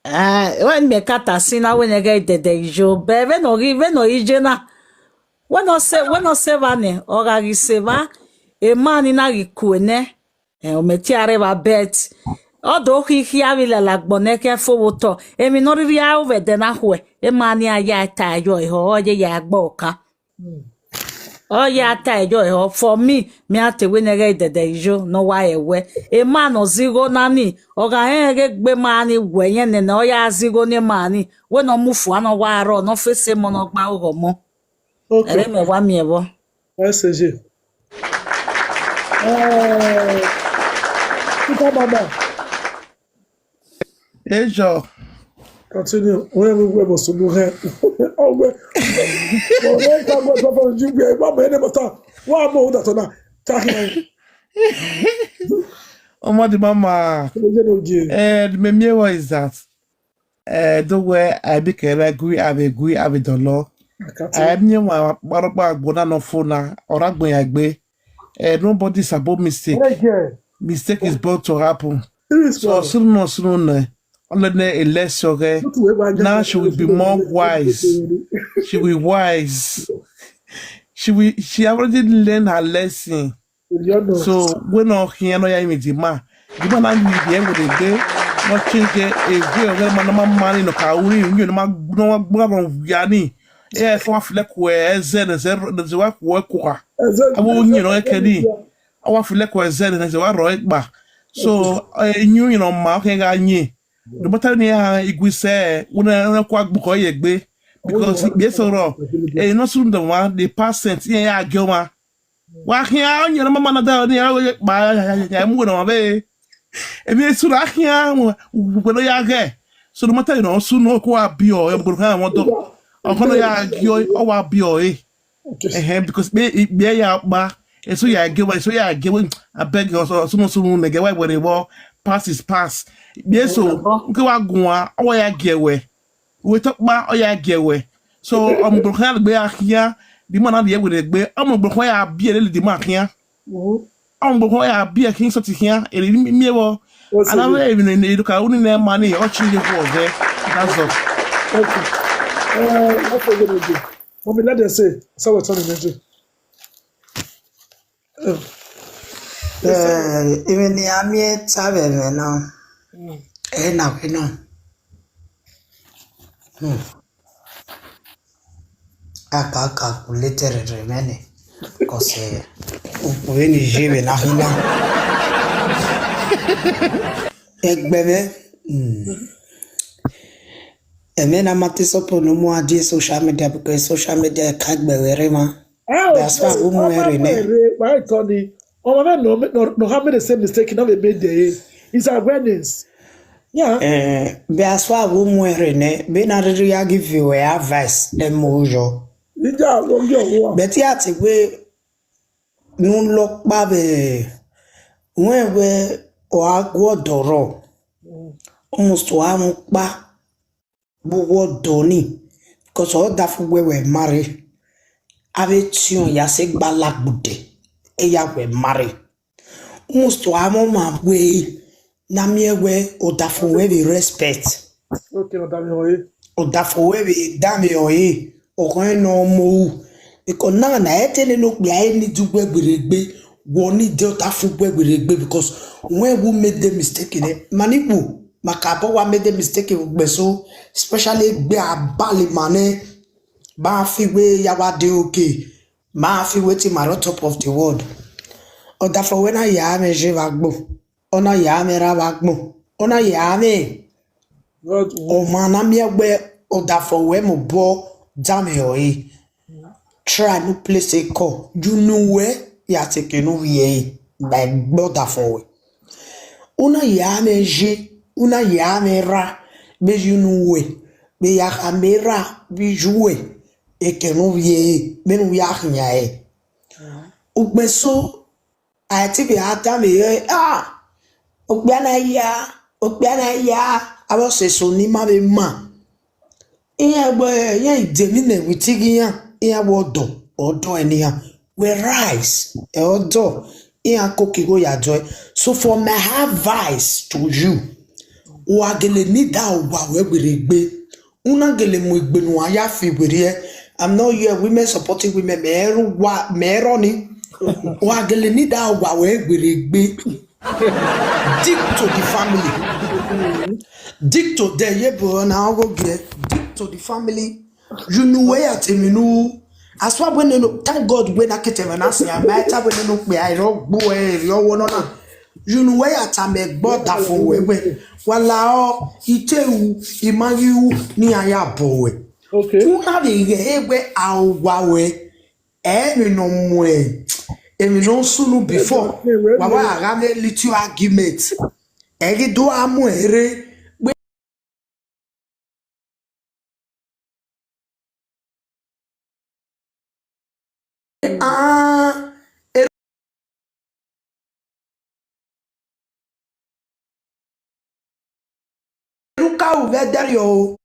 Ah, when me kata sina when I get the day jo. Be when no gi when no ije na. When no se when no se va ne. Oga gi se va. E man na gi kuene. E o me ti areva bet. Odo hi hi avi la la gbone ke fo wo to. E mi no ri ya ove de na hue. E man ya ya ta yo e ho. Oye ya gbo ka. Oye ata yo e ho. For me, me ate we ne ge de de jo. No wa e we. E man no zigo na ni. Oga he ge gbe man ni we yen ne na. Oya zigo ni man ni. We no mu fu ano wa ro. No fe se mo no gba ogo mo. Okay. Ere me wa mi evo. S G. Eh, Super Mama. Ejo. Continue. Where we were was to do her. Oh, where? Well, where can go to for you? Where? What my name was that? What more that on that? Talking. Omodi mama. You know, Jay. Eh, me me what is that? Eh, the way I be kere gui ave gui ave dolo. I can't I tell. me wa baraba gbona no fona. Ora gbe ya gbe. Eh, nobody is above mistake. Hey, girl. Mistake is bound to happen. This So one. soon no soon no. Only a less okay. Look where we are Now just she will be more wise. She will wise. She will she already learned her lesson. You know. So we no here no ya me the man. The man na ni the end with the day. No change it. If we are man man man no ka uri you no ma no ma no yani. Yes, wa fle ko e zen zen zen wa ko ko. Awo nyi no ke ni. Awa fle ko e zen zen wa ro e gba. So eh, nyu you no ma ke ga nyi. No matter ni ha igwi se una na kwa gbuko ye gbe. Because be so ro. E no sun the one the percent ye ya gyo ma. Wa hia onye na mama na da ni ya ye gba ya mu na be. E bi su ra hia mu we no ya ge. So no matter you know su no ko abi o e buru ha won do. O ko no ya gyo o wa bi o e. Eh because be be ya gba. E so ya ge wa so ya ge we. I beg you so so no so no ne ge wa we re wo. Pass is pass. Be so nke wa gun wa o wa ya ge we. We talk ba o ya ge we. So um buru ha gbe ya hia. Di mana di e we gbe. Um buru ha ya bi e le di ma hia. Um buru ha ya bi e kin so ti hia. E le mi mi e wo. What's Ana it? we e ni ni ka uni na mani o chi ye ko ve. That's all. Okay. Uh, what for you do? Mommy, let them say. So what's on the energy? Eh, even the amie tsabe me no. Eh, na we no. Hmm. Aka calculator remene. Kose. Ukwini jibe na hina. Egbeme. Hmm. Eme na mate sopo no mo adi social media because social media ka gbewere ma. Oh, That's why we mo ere ne. Why Tony? Oh, man, no, no, no, how many same mistake? Not made there. It's awareness. Yeah. Eh, be aswa wo mo ere ne be na riri ya give you a advice e mo jo. Ija wo yo wo. But ya ti we nu lo pa be we we o agwo doro. Almost wa mo pa bu wo doni. Because all that for we we marry. Ave tion ya se gba lagbude. E ya we marry. Almost wa mo ma we na mi e we o da for we be respect. Okay, no, damn you. O da for we be da mi o e. O ko no mo. Because na na e te ne no gbe ai ni du gbe gbe gbe. Wo ni de o da for gbe gbe gbe because when we made the mistake ne. Mani bu makabo wa made the mistake gbe so especially gbe abali mane. Ba fi we ya wa de okay. Ma fi we ti maro top of the world. O da for we na ya me je va gbo. Ona ya me ra va gbo. Ona ya me. What? O ma na mi egbe o da for we mo bo da me o e. Try no place e call. You know where ya take no we e. By gbo da for we. Una ya me je, una ya me ra, be you know we. Be ya ka me ra, be you we. E ke no we e, be no ya nya e. Ugbe so, a ti be ata me e, ah. Ugbe na ya, ugbe na ya. Abo se so ni ma be ma. Iya gbe, iya ide mi ne witigi ya. Iya wo do, odo eni ya. We rise, e odo. Iya koki go ya joy. So for my advice to you, wa gele ni da wa we gberegbe. Una gele mu igbe nu aya fi were. I'm not here. Women supporting women. Meru wa, mero ni. Wa gele ni da wa we gberegbe. Deep to the family. Deep to the ye bro na ogo ge. Deep to the family. You know where at him, you know. As far when you know, thank God when I get him and I say, I might have when you know me, I don't go where you want to. You know where at him, a brother for where. Wala o, ite u, imayu, ni aya boy. Okay. Una de ye we awa we. Emi no mwe. Emi no sunu before. Wa wa agame little argument. Egi do amu ere. Ah, eruka u vedari o.